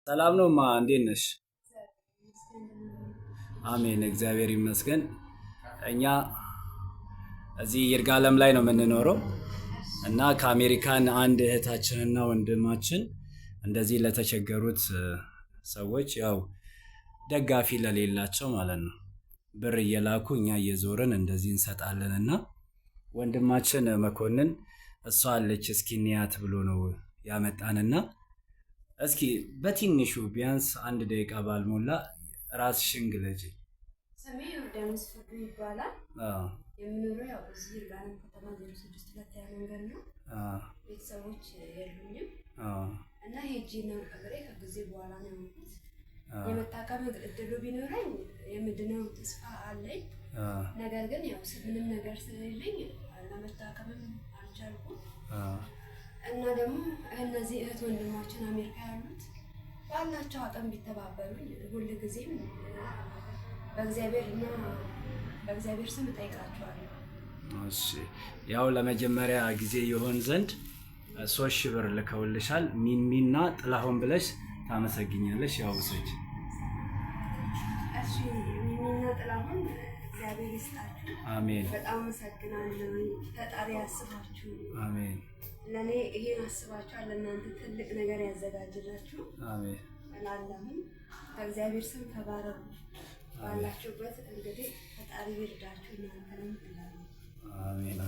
ሰላም ነው ማ፣ እንዴት ነሽ? አሜን፣ እግዚአብሔር ይመስገን። እኛ እዚህ ይርጋለም ላይ ነው የምንኖረው እና ከአሜሪካን አንድ እህታችንና ወንድማችን እንደዚህ ለተቸገሩት ሰዎች፣ ያው ደጋፊ ለሌላቸው ማለት ነው፣ ብር እየላኩ እኛ እየዞርን እንደዚህ እንሰጣለን። እና ወንድማችን መኮንን እሷ አለች እስኪ እንያት ብሎ ነው ያመጣንና እስኪ በትንሹ ቢያንስ አንድ ደቂቃ ባልሞላ ራስሽን ግለጪ። ስሜ ዮርዳኖስ ፍርዱ ይባላል። የምኖረው ያው እዚህ ይርጋለም ከተማ 06 ሁለተኛ መንገድ ነው። ቤተሰቦች የሉኝም እና ሄጄ ነው ቀብሬ ከጊዜ በኋላ ነው የሞቱት። የመታከም እድሉ ቢኖረኝ የምድነው ተስፋ አለኝ። ነገር ግን ያው ምንም ነገር ስለሌለኝ ለመታከምም አልቻልኩም። እና ደግሞ እነዚህ እህት ወንድማችን አሜሪካ ያሉት ባላቸው አቅም ቢተባበሩኝ ሁል ጊዜም በእግዚአብሔር እና በእግዚአብሔር ስም እጠይቃቸዋለሁ። እሺ፣ ያው ለመጀመሪያ ጊዜ የሆን ዘንድ 3000 ብር ልከውልሻል። ሚሚና ጥላሁን ብለሽ ታመሰግኛለሽ። ያው ውሰጅ። እሺ፣ ሚሚና ጥላሁን እግዚአብሔር ይስጣችሁ። አሜን። በጣም አመሰግናለሁ። ፈጣሪ ያስባችሁ። አሜን። ለእኔ ይሄን አስባችኋል፣ ለእናንተ ትልቅ ነገር ያዘጋጅላችሁ አሜን እላለሁኝ። በእግዚአብሔር ስም ተባረኩ። ባላችሁበት እንግዲህ ፈጣሪ ይርዳችሁ እናንተንም እላለሁ። አሜን።